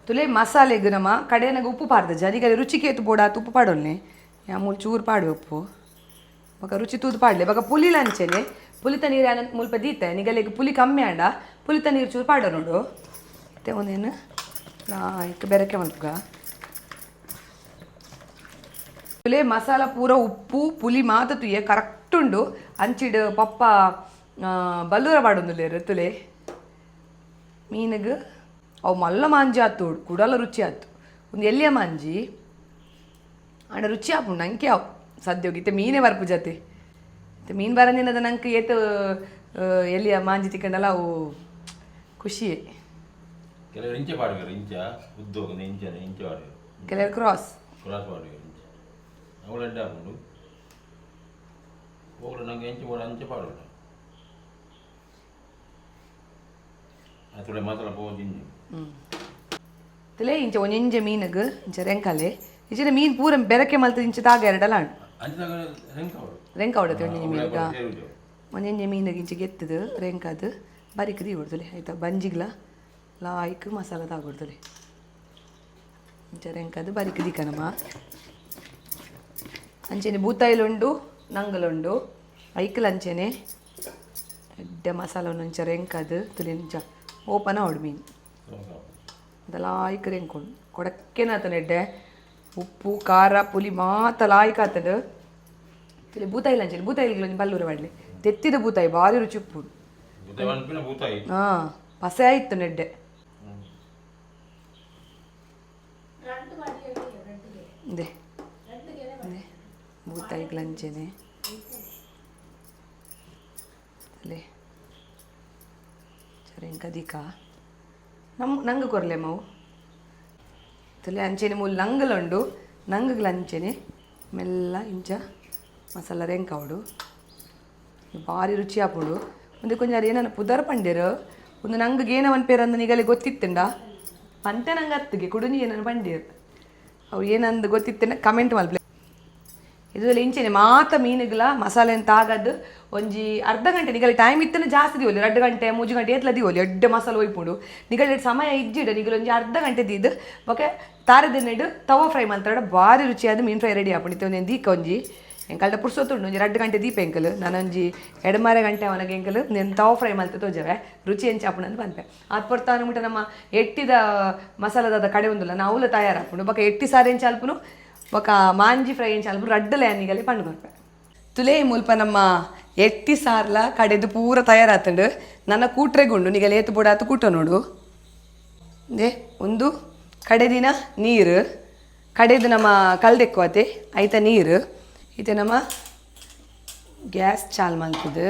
ತುಲೆ ಮಸಾಲೆಗ್ ನಮ್ಮ ಕಡೆನಗ ಉಪ್ಪು ಪಾಡ್ದ ಜನಿಗಲೆ ರುಚಿಗೆ ಬೋಡ ಆತು ಉಪ್ಪು ಪಾಡೋಲ್ನೆ ಮೂಲು ಚೂರು ಪಾಡು ಉಪ್ಪು ಬೊಕ ರುಚಿ ತೂದು ಪಾಡ್ಲೆ ಬೊಕ ಪುಲಿ ಅಂಚೆನೆ ಪುಲಿತ ನೀರು ಯಾನ ಮುಲ್ಪ ದೀತೆ ನಿಗಲೆಗ್ ಪುಲಿ ಕಮ್ಮಿ ಆಂಡ ಪುಲಿತ ನೀರು ಚೂರು ಪಾಡೋ ನೋಡು ಮತ್ತೆ ಒಂದೇನು ಲಾಯ್ಕ್ ಬೆರಕೆ ಮಲ್ಪುಗ ತುಲೆ ಮಸಾಲ ಪೂರ ಉಪ್ಪು ಪುಲಿ ಮಾತ ತುಯ್ಯ ಕರೆಕ್ಟ್ ಉಂಡು ಅಂಚಿಡು ಪಪ್ಪ ಬಲ್ಲೂರ ಪಾಡೊಂದುಲ್ಲೇರು ತುಲೆ ಮೀನಿಗೆ ಅವು ಮಲ್ಲ ಮಾಂಜಿ ಆತು ಕುಡಲ ರುಚಿ ಆತು ಒಂದು ಎಲ್ಲಿಯ ಮಾಂಜಿ ಅಂಡ ರುಚಿ ಆಪುಂಡು ನಂಗೆ ಅವು ಸದ್ಯೋಗಿ ಇತ್ತೆ ಮೀನೇ ಬರ್ಪು ಜತೆ ಇತ್ತೆ ಮೀನು ಬರಂದಿನದ ನಂಗೆ ಏತು ಎಲ್ಲಿಯ ಮಾಂಜಿ ತಿಕ್ಕಂಡಲ್ಲ ಅವು ಖುಷಿಯೇ. ಕೆಲವರು ಇಂಚೆ ಪಾಡುವರು, ಇಂಚ ಉದ್ದೋಗ ಇಂಚನೆ ಇಂಚೆ ಪಾಡುವರು. ಕೆಲವರು ಕ್ರಾಸ್ ಕ್ರಾಸ್ ಪಾಡುವರು ಇಂಚ. ಅವಳು ಅಡ್ಡ ಹಾಕೊಂಡು ಹೋಗ್ರೆ ನಂಗೆ ಇಂಚೆ ಬೋಡ ಅಂಚೆ ಪಾಡುವರು. ಅದು ಮಸಾಲ ಪೋದಿಂಜು. ತುಲೆ ಇಂಚ ಒಂಜೊಂಜೆ ಮೀನುಗು ಇಂಚ ರೆಂಕಲೆ ಇಂಚಿನ ಮೀನು ಪೂರ ಬೆರಕೆ ಮಲ್ತದ ಇಂಚ ತಾಗ ಎರಡಲ್ಲ ಉಂಟು. ಅಂಚಿನಾಗ ರೆಂಕ ಅವಳು. ರೆಂಕ ಹೊಡತೆ ಒಂಜೊಂಜೆ ಮೀನುಗ ಒಂಜೊಂಜೆ ಮೀನುಗೆ ಇಂಚ ಗೆತ್ತದು ರೆಂಕದು ಬರಿಕ್ ದೀ ಹೊಡ್ತಲೆ ಆಯ್ತಾ ಬಂಜಿಗ್ಲ ಲಾಯ್ಕ್ ಮಸಾಲ ತಾಗೊಡ್ತಲೆ ಇಂಚ ರೆಂಕದು ಬರಿಕ್ ದೀಕನಮ್ಮ. ಅಂಚೆನೆ ಬೂತಾಯಿಲುಂಡು ನಂಗಲುಂಡು ಐಕ್ಲ ಅಂಚೆನೆ ಎಡ್ಡೆ ಮಸಾಲ ಒಂಚ ರೆಂಕದು ತುಲೆ ಇಂಚ ಓಪನ್ ಅವಡು ಮೀನು ಲಾಯ್ಕ್ ರೆಂಕೊಂಡು ಕೊಡಕ್ಕೇನಾತನ ಎಡ್ಡೆ ಉಪ್ಪು ಖಾರ ಪುಲಿ ಮಾತ ಲಾಯ್ಕ್ ಆತದ ತುಲೆ ಬೂತಾಯಿಲ್ ಅಂಚೆನೆ ಬೂತಾಯಿಲ್ ಒಂಜಿ ಬಲ್ಲೂರ ಮಾಡಲಿ ತೆತ್ತಿದ ಬೂತಾಯಿ ಭಾರಿ ರುಚಿ ಉಪ್ಪು. ಬೂತಾಯಿ ಪನ್ಪಿನ ಬೂತಾಯಿ. ಹಾಂ ಪಸೆ ಆಯಿತು ನೆಡ್ಡೆ ಇದೆ ಬೂತಾಯಿಗ್ಲ ಅಂಚೆನೆ ತುಲೆ ಸರಿ ಇಂಕ ನಮ್ಮ ನಂಗೆ ಕೊರ್ಲೆ ಮಾವು ತುಲೆ ಅಂಚೆನೆ ಮೂಲು ನಂಗಲುಂಡು ನಂಗುಗ್ಲ ಅಂಚೆನೆ ಮೆಲ್ಲ ಇಂಚ ಮಸಾಲ ರೆಂಕವಡು ಭಾರಿ ರುಚಿ ಆಪುಂಡು. ಒಂದು ಕೊಂಚ ಏನನ್ನ ಪುದರ್ ಪಂಡೇರು ಒಂದು ನಂಗೆ ಏನ ಪೇರಂದು ನಿಗಲಿ ಗೊತ್ತಿತ್ತಂಡ ಪಂತೆ ನಂಗೆ ಅತ್ತಿಗೆ ಕುಡುಂಜಿ ಏನನ್ನ ಪಂಡೇರು ಅವು ಏನಂದು ಗೊತ್ತಿತ್ತಂಡ ಕಮೆಂಟ್ ಮಲ್ಪಲೆ. ಇದು ಇಂಚೆನೆ ಮಾತ ಮೀನುಗಳ ಮಸಾಲೆ ತಾಗದ್ದು ಒಂಜಿ ಅರ್ಧ ಗಂಟೆ ನಿಗಲಿ ಟೈಮ್ ಇತ್ತನ ಜಾಸ್ತಿ ದಿವೊಲಿ 2 ಗಂಟೆ 3 ಗಂಟೆ ಏತ್ಲ ದಿವೊಲಿ ಎಡ್ಡೆ ಮಸಾಲೆ ಒಯ್ಪುಂಡು ನಿಗಲಿ ಸಮಯ ಇಜ್ಜಿಡ ನಿಗಲಿ ಒಂಜಿ ಅರ್ಧ ಗಂಟೆ ದೀದ್ ಬೊಕೆ ತಾರದಿನೆಡು ತವ ಫ್ರೈ ಮಲ್ತಾಡ ಭಾರಿ ರುಚಿಯಾದ ಮೀನು ಫ್ರೈ ರೆಡಿ ಆಪುಂಡು. ಒಂಜಿ ದೀಕ ಒಂಜಿ ಎಂಕಲ್ಡ ಪುರ್ಸೊತ್ತುಂಡು ಒಂಜಿ 2 ಗಂಟೆ ದೀಪ ಎಂಕಲ್ ನಾನೊಂಜಿ ಎಡಮಾರೆ ಗಂಟೆ ಅವನಿಗೆ ಎಂಕಲ್ నేను ತವ ಫ್ರೈ ಮಲ್ತ ತೋಜವೆ ರುಚಿ ಎಂಚ ಆಪುಂಡು ಅಂತ ಪನ್ಪೆ. ಆತ್ ಪೊರ್ತಾನು ಮುಟ ನಮ್ಮ ಎಟ್ಟಿದ ಮಸಾಲದ ಕಡೆ ಉಂದುಲ್ಲ ನಾವು ತಯಾರಾಪುಂಡು ಬೊಕ ಎಟ್ಟಿ ಸಾರು ಎಂಚ ಅಲ್ಪುನು ಬೊಕ ಮಾಂಜಿ ಫ್ರೈ ಎಂಚ ಅಲ್ಪುನು ರಡ್ಡಲೆ ನಿಗಲಿ ಪಂಡು ಕೊರ್ಪೆ. ತುಲೆ ಮುಲ್ಪ ನಮ್ಮ ಎಟ್ಟಿ ಸಾರ್ಲ ಕಡೆದು ಪೂರ ತಯಾರಾತಂಡು ನನ್ನ ಕೂಟ್ರೆಗುಂಡು ನಿಗಲಿ ಏತು ಬೋಡಾತು ಕೂಟ ನೋಡು they ಒಂದು ಕಡೆದಿನ ನೀರು ಕಡೆದು ನಮ್ಮ ಕಲ್ದೆಕ್ಕುವತೆ ಐತ ನೀರು ಇದು ನಮ್ಮ ಗ್ಯಾಸ್ ಚಾಲ್ ಮಲ್ತದು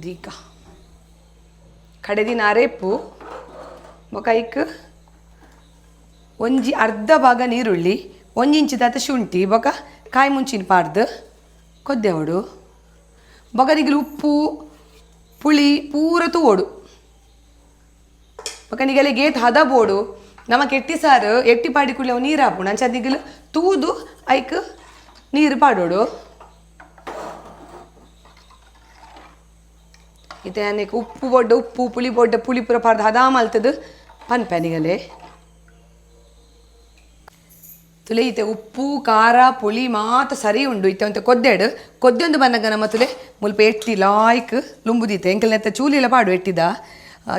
ದೀಕ ಕಡೆದಿನ ಅರೇಪು ಬೊಕ ಐಕ್ ಒಂಜಿ ಅರ್ಧ ಭಾಗ ನೀರುಳ್ಳಿ ಒಂಜಿ ಇಂಚಿದಾತ ಶುಂಠಿ ಬೊಕ ಕಾಯಿ ಮುಂಚಿನ ಪಾಡ್ದು ಕೊದ್ದೆವಡು ಬೊಕ ನಿಗಲು ಉಪ್ಪು ಪುಳಿ ಪೂರ ತೂವೊಡು ಬೊಕ ನಿಗಲೆ ಗೇತ್ ಹದ ಬೋಡು ನಮ್ಮ ಕೆಟ್ಟಿ ಸಾರು ಎಟ್ಟಿ ಪಾಡಿ ಕೂಡಲೇ ಅವು ನೀರು ಹಾಪುಂಡು ಅಂಚ ನಿಗಲು ತೂದು ಐಕ್ ನೀರು ಪಾಡೋಡು. ಇತ್ತೆ ಅನೇಕ ಉಪ್ಪು ಬೊಡ್ಡ ಉಪ್ಪು ಪುಳಿ ಬೊಡ್ಡ ಪುಳಿ ಪೂರ ಪಾಡ್ದು ಹದ ಮಲ್ತದು ಪನ್ಪೆ ನಿಗಲೆ ತುಲೆ ಇತ್ತೆ ಉಪ್ಪು ಖಾರ ಪುಳಿ ಮಾತ ಸರಿ ಉಂಡು ಇತ್ತೆ ಒಂತೆ ಕೊದ್ದೆಡು ಕೊದ್ದೊಂದು ಬನ್ನಗ ನಮ್ಮ ತುಲೆ ಮುಲ್ಪ ಎಟ್ಟಿ ಲಾಯ್ಕ್ ಲುಂಬುದಿತ್ತೆ ಎಂಕಲ್ ನೆತ್ತ ಚೂಲಿಲ ಪಾಡು ಎಟ್ಟಿದ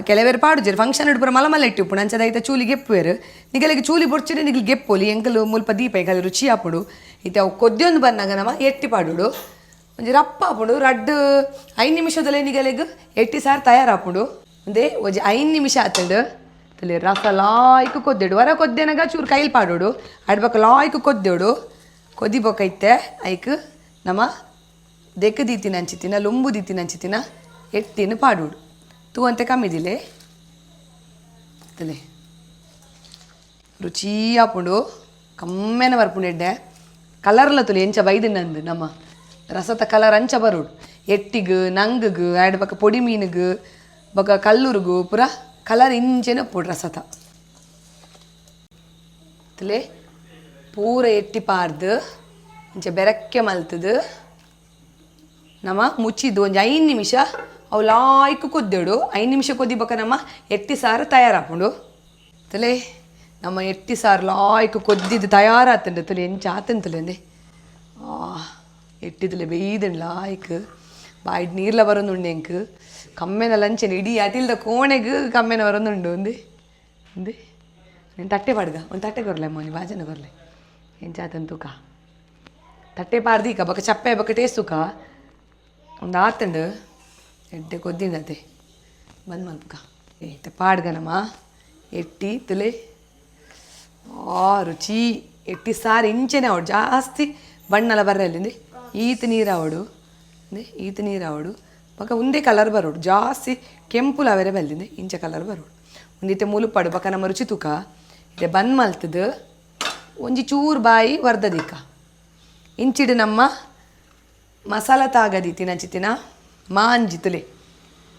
ಕೆಲವೇರು ಪಾಡುಜೆರು ಫಂಕ್ಷನ್ ಇಡ್ಪುರ ಮಲ ಮಲ್ಲ ಎಟ್ಟಿ ಉಪ್ಪುಂಡು ಅಂಚದ ಐತ ಚೂಲಿ ಗೆಪ್ಪುವೆರು ನಿಗಲಿಗೆ ಚೂಲಿ ಬೊಡ್ಚಿರೆ ನಿಗಲ್ ಗೆಪ್ಪೊಲಿ ಎಂಕಲ್ ಮುಲ್ಪ ದೀಪ ಎಂಕಲ್ ರುಚಿ ಆಪುಡು ಇತ್ತೆ ಅವು ಕೊದ್ದೊಂದು ಬನ್ನಗ ನಮ್ಮ ಎಟ್ಟಿ ಪಾಡುಡು. ಒಂಜಿ ರಪ್ಪ ಆಪುಂಡು ರಡ್ಡ್ 5 ನಿಮಿಷದಲ್ಲೇ ನಿಗಲೆಗ್ ಎಟ್ಟಿ ಸಾರು ತಯಾರಾಪುಂಡು. ಒಂದೇ ಒಂಜಿ 5 ನಿಮಿಷ ಆತಂಡು. ತಲೆ ರಸ ಲಾಯ್ಕ್ ಕೊದ್ದೆಡು ವರ ಕೊದ್ದೆನಗ ಚೂರು ಕೈಲಿ ಪಾಡೋಡು ಅಡ್ಬಕ ಲಾಯ್ಕ್ ಕೊದ್ದೆಡು ಕೊದಿ ಬೊಕೈತೆ ಐಕ್ ನಮ್ಮ ದೆಕ್ ದೀತಿನ ಅಂಚಿತ್ತಿನ ಲುಂಬು ದೀತಿನ ಅಂಚಿತ್ತಿನ ಎಟ್ಟಿನ ಪಾಡೋಡು ತೂ ಅಂತೆ ಕಮ್ಮಿದಿಲೆ ತಲೆ ರುಚಿ ಆಪುಂಡು ಕಮ್ಮೆನ ಬರ್ಪುಂಡು ಎಡ್ಡೆ ಕಲರ್ಲ ತುಲಿ ಎಂಚ ಬೈದಿನಂದು ನಮ್ಮ ರಸತ ಕಲರ್ ಅಂಚ ಬರೋಡು ಎಟ್ಟಿಗ್ ನಂಗುಗ್ ಆಡ್ ಬೊಕ ಪೊಡಿ ಮೀನುಗ್ ಬೊಕ ಕಲ್ಲುರುಗು ಪೂರ ಕಲರ್ ಇಂಚೆನ ಪೊಡು ರಸತ ತುಲೆ ಪೂರ ಎಟ್ಟಿ ಪಾರ್ದು ಇಂಚ ಬೆರಕ್ಕೆ ಮಲ್ತದು ನಮ್ಮ ಮುಚ್ಚಿದ್ದು ಒಂಜಿ 5 ನಿಮಿಷ ಅವು ಲಾಯ್ಕ್ ಕೊದ್ದೆಡು 5 ನಿಮಿಷ ಕೊದ್ದಿ ಬೊಕ ನಮ್ಮ ಎಟ್ಟಿ ಸಾರು ತಯಾರಾಪುಂಡು. ತುಲೆ ನಮ್ಮ ಎಟ್ಟಿ ಸಾರು ಲಾಯ್ಕ್ ಕೊದ್ದಿದ್ದು ತಯಾರಾತುಂಡು. ತುಲೆ ಎಂಚ ಆತಂದು ತುಲೆ ಅಂದೆ ಎಟ್ಟಿ ತುಲೆ ಬೇಯ್ದುಂಡು ಲಾಯ್ಕ್ ಬಾಯ್ಡ್ ನೀರ್ಲ ಬರೋದುಂಡು ಎಂಕ್ ಕಮ್ಮೆನ ಲಂಚನೆ ಇಡೀ ಅಟಿಲ್ದ ಕೋಣೆಗ್ ಕಮ್ಮೆನ ಬರೋದುಂಡು ಒಂದೆ ಒಂದೆ నేను ತಟ್ಟೆ ಪಾಡ್ಗ ಒಂದು ತಟ್ಟೆ ಕೊರ್ಲೆ ಅಮ್ಮ ಬಾಜನ ಕೊರ್ಲೆ ಎಂಚ ಆತಂದು ತೂಕ ತಟ್ಟೆ ಪಾಡ್ದೀಕ ಬೊಕ ಚಪ್ಪೆ ಬೊಕ ಟೇಸ್ಟ್ ತೂಕ ಒಂದು ಆತಂಡು ಎಡ್ಡೆ ಕೊದ್ದಿಂಡತೆ ಬಂದ್ ಮಲ್ಪುಕ ಏ ಪಾಡ್ಗನಮ್ಮ ಎಟ್ಟಿ ತುಲೆ ಆ ರುಚಿ ಎಟ್ಟಿ ಸಾರು ಇಂಚೆನೆ ಅವಡು ಜಾಸ್ತಿ ಬಣ್ಣಲ ಬರ್ರಲ್ಲಿ ಈತ ನೀರು ಅವಡು ಈತ ನೀರು ಅವಡು ಬೊಕ ಒಂದೇ ಕಲರ್ ಬರೋಡು ಜಾಸ್ತಿ ಕೆಂಪುಲ ಅವರೆ ಬಲ್ಲಿಂದೆ ಇಂಚ ಕಲರ್ ಬರೋಡು ಒಂದಿತ್ತೆ ಮುಲುಪಾಡು ಬೊಕ ನಮ್ಮ ರುಚಿ ತೂಕ ಇತ್ತೆ ಬಂದ್ ಮಲ್ತದು ಒಂಜಿ ಚೂರು ಬಾಯಿ ವರ್ಧದಿಕ್ಕ ಇಂಚಿಡು ನಮ್ಮ ಮಸಾಲ ತಾಗದೀತಿನ ಚಿತ್ತಿನ ಮಾಂಜಿ ತುಲೆ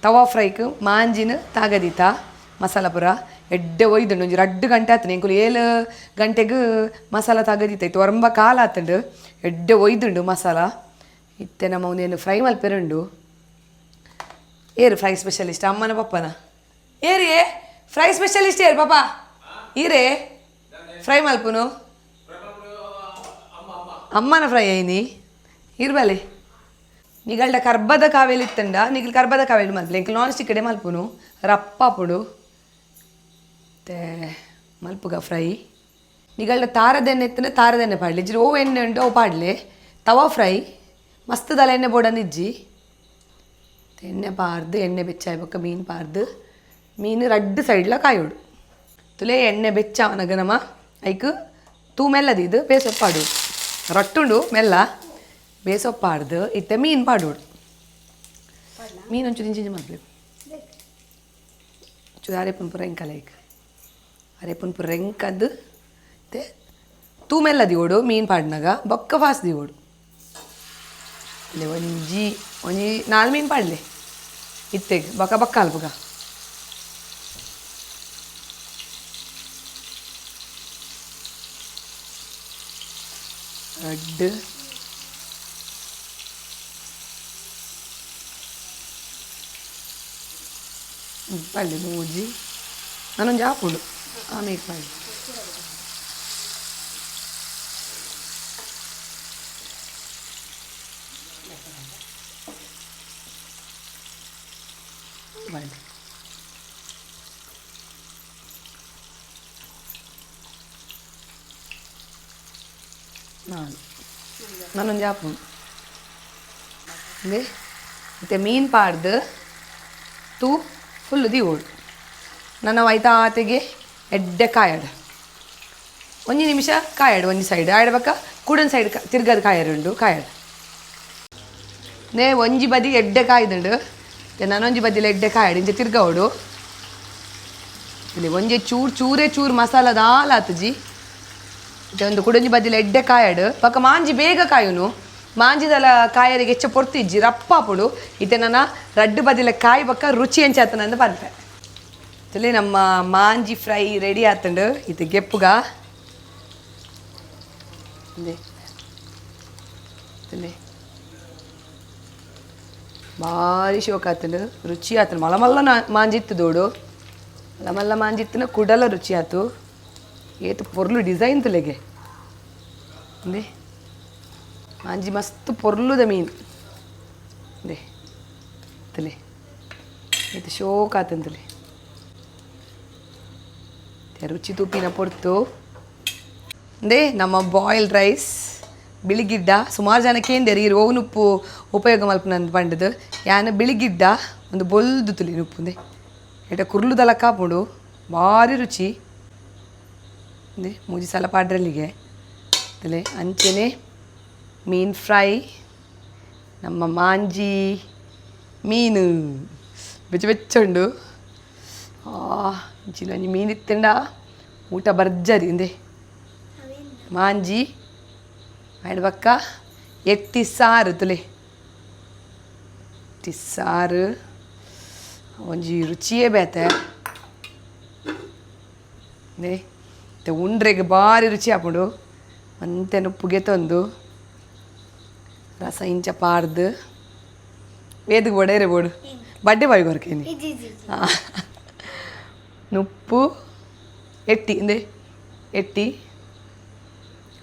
ತವಾ ಫ್ರೈಕ್ ಮಾಂಜಿನ ತಾಗದೀತ ಮಸಾಲ ಪೂರ ಎಡ್ಡೆ ಒಯ್ದುಂಡು ಒಂಜಿ 2 ಗಂಟೆ ಆತಂಡು ಎಂಕುಲು 7 ಗಂಟೆಗ್ ಮಸಾಲ ತಾಗದೀತ ಇತ್ತು ಒರಂಬ ಕಾಲ ಆತಂಡು ಎಡ್ಡೆ ಒಯ್ದುಂಡು ಮಸಾಲ. ಇತ್ತೆ ನಮ್ಮ ಒಂದೇನು ಫ್ರೈ ಮಲ್ಪೆರುಂಡು. ಏರು ಫ್ರೈ ಸ್ಪೆಷಲಿಸ್ಟ್ ಅಮ್ಮನ ಪಪ್ಪನ ಏರಿ ಫ್ರೈ ಸ್ಪೆಷಲಿಸ್ಟ್ ಏರು ಪಾಪ ಈರೇ ಫ್ರೈ ಮಲ್ಪುನು ಅಮ್ಮನ ಫ್ರೈ ಐನಿ ಇರ್ಬಲೆ ನಿಗಲ್ಡ ಕರ್ಬದ ಕಾವೇಲಿ ಇತ್ತಂಡ ನಿಗಲ್ ಕರ್ಬದ ಕಾವೇಲಿ ಮಲ್ಪಲೆ ಎಂಕಲ್ ನಾನ್ ಸ್ಟಿಕ್ ಕಡೆ ಮಲ್ಪುನು ರಪ್ಪಾಪುಡು ಮತ್ತೆ ಮಲ್ಪುಗ ಫ್ರೈ ನಿಗಲ್ಡ ತಾರದೆಣ್ಣೆ ಇತ್ತಂಡ ತಾರದೆಣ್ಣೆ ಪಾಡ್ಲೆ ಇಜ್ಜಿ ಓ ಎಣ್ಣೆ ಉಂಟು ಅವು ಪಾಡ್ಲೆ ತವಾ ಫ್ರೈ ಮಸ್ತ್ ದಲ ಎಣ್ಣೆ ಬೋಡಂದು ಇಜ್ಜಿ ಎಣ್ಣೆ ಪಾರ್ದು ಎಣ್ಣೆ ಬೆಚ್ಚಾಯ್ ಬೊಕ್ಕ ಮೀನು ಪಾರ್ದು ಮೀನು ರಡ್ಡು ಸೈಡ್ಲ ಕಾಯೋಡು ತುಲೆ ಎಣ್ಣೆ ಬೆಚ್ಚ ಅವನಗ ನಮ್ಮ ಐಕ್ ತೂ ಮೆಲ್ಲದಿದ್ದು ಬೇಸೊಪ್ಪಾಡು ರೊಟ್ಟುಂಡು ಮೆಲ್ಲ ಬೇಸೊಪ್ಪಾಡ್ದು ಇತ್ತೆ ಮೀನು ಪಾಡೋಡು ಮೀನು ಒಂಚೂರು ಇಂಚಿಂಚು ಮಲ್ಪಲೆ ಚೂರು ಅರೆಪುನ್ ಪೂರ ಎಂಕಲ ಐಕ್ ಅರೆಪುನ್ ಪೂರ ಎಂಕದ್ದು ಇತ್ತೆ ತೂ ಮೆಲ್ಲ ದಿವೋಡು ಮೀನು ಪಾಡ್ನಾಗ ಬೊಕ್ಕ ಫಾಸ್ಟ್ ದಿವೋಡು ಇಲ್ಲಿ ಒಂಜಿ ಒಂಜಿ 4 ಮೀನು ಪಾಡ್ಲೆ ಇತ್ತೆಗ್ ಬೊಕ ಬೊಕ್ಕ ಅಲ್ಪುಗ ರಡ್ಡು ಪಾಡ್ಲೆ ಮೂಜಿ ನಾನೊಂಜಿ ಆಪುಂಡು ಆಮೇಲೆ ಪಾಡ್ಲೆ ಪಾಡ್ಲೆ ನಾಲ್ ನಾನೊಂಜಿ ಆಪುಂಡು ಇತ್ತೆ ಮೀನು ಪಾಡ್ದು ತೂ ಫುಲ್ ದಿವೋಡು ನನ್ನ ಆತೆಗೆ ಎಡ್ಡೆ ಕಾಯಡು ಒಂಜಿ ನಿಮಿಷ ಕಾಯಡು ಒಂಜಿ ಸೈಡ್ ಆಯ್ಡ್ಬಕ್ಕ ಕೂಡನ್ ಸೈಡ್ ತಿರ್ಗದ ಕಾಯರುಂಡು ಕಾಯಡು ನೇ ಒಂಜಿ ಬದಿ ಎಡ್ಡೆ ಕಾಯ್ದುಂಡು ನಾನೊಂಜಿ ಬದಿಲ ಎಡ್ಡೆ ಕಾಯಡು ಇಂಚ ತಿರ್ಗವಡು ಇಲ್ಲಿ ಒಂಜಿ ಚೂರು ಚೂರೇ ಚೂರು ಮಸಾಲ ದಾಲ ಆತುಜಿ ಒಂದು ಕುಡಂಜಿ ಬದಿಲ ಎಡ್ಡೆ ಕಾಯಡು ಬೊಕ ಮಾಂಜಿ ಬೇಗ ಕಾಯುನು ಮಾಂಜಿದಲ ಕಾಯರಿಗೆ ಹೆಚ್ಚ ಪೊರ್ತು ಇಜ್ಜಿ ರಪ್ಪಾಪುಡು ಇತ್ತೆ ನನ್ನ ರಡ್ಡು ಬದಿಲ ಕಾಯಿ ಬೊಕ್ಕ ರುಚಿ ಎಂಚಾತನಂದು ಪನ್ಪೆ. ತುಲೆ ನಮ್ಮ ಮಾಂಜಿ ಫ್ರೈ ರೆಡಿ ಆತಂಡು ಇತ್ತೆ ಗೆಪ್ಪುಗ ತುಲೆ ಭಾರಿ ಶೋಕ ಆತಂಡು ರುಚಿ ಆತಂಡು ಮಲ್ಲ ಮಲ್ಲ ಮಾಂಜಿತ್ತು ದೋಡು ಮಲ್ಲ ಮಲ್ಲ ಮಾಂಜಿತ್ತಿನ ಕುಡಲ ರುಚಿ ಆತು ಏತು ಪೊರ್ಲು ಡಿಸೈನ್ ತುಲೆಗೆ ಅಂದೆ ಮಾಂಜಿ ಮಸ್ತ್ ಪೊರ್ಲುದ ಮೀನು ಅಂದೆ ತುಲೆ ಏತು ಶೋಕ ಆತಂತುಲೆ ರುಚಿ ತೂಪಿನ ಪೊರ್ತು ಅಂದೆ ನಮ್ಮ ಬಾಯ್ಲ್ಡ್ ರೈಸ್ ಬಿಳಿಗಿಡ್ಡ ಸುಮಾರು ಜನ ಕೇಂದೇರಿ ಇರು ಓವು ನುಪ್ಪು ಉಪಯೋಗ ಮಲ್ಪುನಂದು ಪಂಡದು ಯಾನ್ ಬಿಳಿಗಿಡ್ಡ ಒಂದು ಬೊಲ್ದು ತುಲಿ ನುಪ್ಪುಂದೆ ಎಟ ಕುರ್ಲುದಲ ಕಾಪುಂಡು ಭಾರಿ ರುಚಿ ಅಂದೆ ಮೂಜಿ ಸಲ ಪಾಡ್ರಲ್ಲಿಗೆ ತುಲೆ ಅಂಚೆನೆ ಮೀನು ಫ್ರೈ ನಮ್ಮ ಮಾಂಜಿ ಮೀನು ಬೆಚ್ಚ ಬೆಚ್ಚುಂಡು. ಆ ಇಂಚಿನ ಒಂಜಿ ಮೀನು ಇತ್ತಂಡ ಊಟ ಭರ್ಜರಿ ಇಂದೆ. ಮಾಂಜಿ ಆಯ್ಡ್ ಬಕ್ಕ ಎಟ್ಟಿ ಸಾರು ತುಲೆ ಎಟ್ಟಿ ಸಾರು ಒಂಜಿ ರುಚಿಯೇ ಬೇತೆ ಇಂದೆ. ಮತ್ತೆ ಉಂಡ್ರೆಗ್ ಬಾರಿ ರುಚಿ ಆಪುಂಡು. ಒಂತೆ ಉಪ್ಪುಗೆ ತಂದು ರಸ ಇಂಚ ಪಾಡ್ದು ವೇದಿಗೆ ಬೋಡೇರೆ ಬೋಡು ಬಡ್ಡೆ ಬಾಯಿ ಕೊರಕೇನಿ. ನುಪ್ಪು ಎಟ್ಟಿ ಇಂದೆ ಎಟ್ಟಿ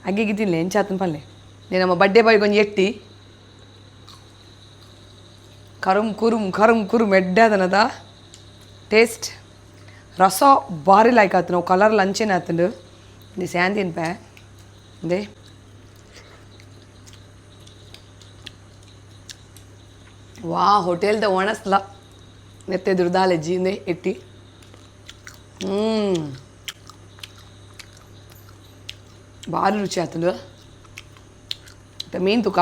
ಅಗ್ಗಿಗೆ ತಿನ್ಲೆ ಎಂಚಾತನ ಪಲ್ಲೆ ನೇ ನಮ್ಮ ಬಡ್ಡೆ ಬಾಯಿಗೆ ಒಂಜಿ ಎಟ್ಟಿ ಕರುಮ್ ಕುರುಮ್ ಕರುಮ್ ಕುರುಮ್ ಎಡ್ಡೆ ಟೇಸ್ಟ್ ರಸ ಭಾರಿ ಲೈಕ್ ಆತು. ನಾವು ಕಲರ್ ಲಂಚೇನೆ ಆತಂಡು ಇಂದೆ ಸ್ಯಾಂದಿನ್ ಪೇ ಇಂದೆ. ವಾ ಹೋಟೆಲ್ದ ಒಣಸ್ಲ ನೆತ್ತೆದುರು ದಾಲೆಜ್ಜಿ ಇಂದೆ ಎಟ್ಟಿ. ಭಾರಿ ರುಚಿ ಆತಂಡು. ಮತ್ತೆ ಮೀನು ತುಕ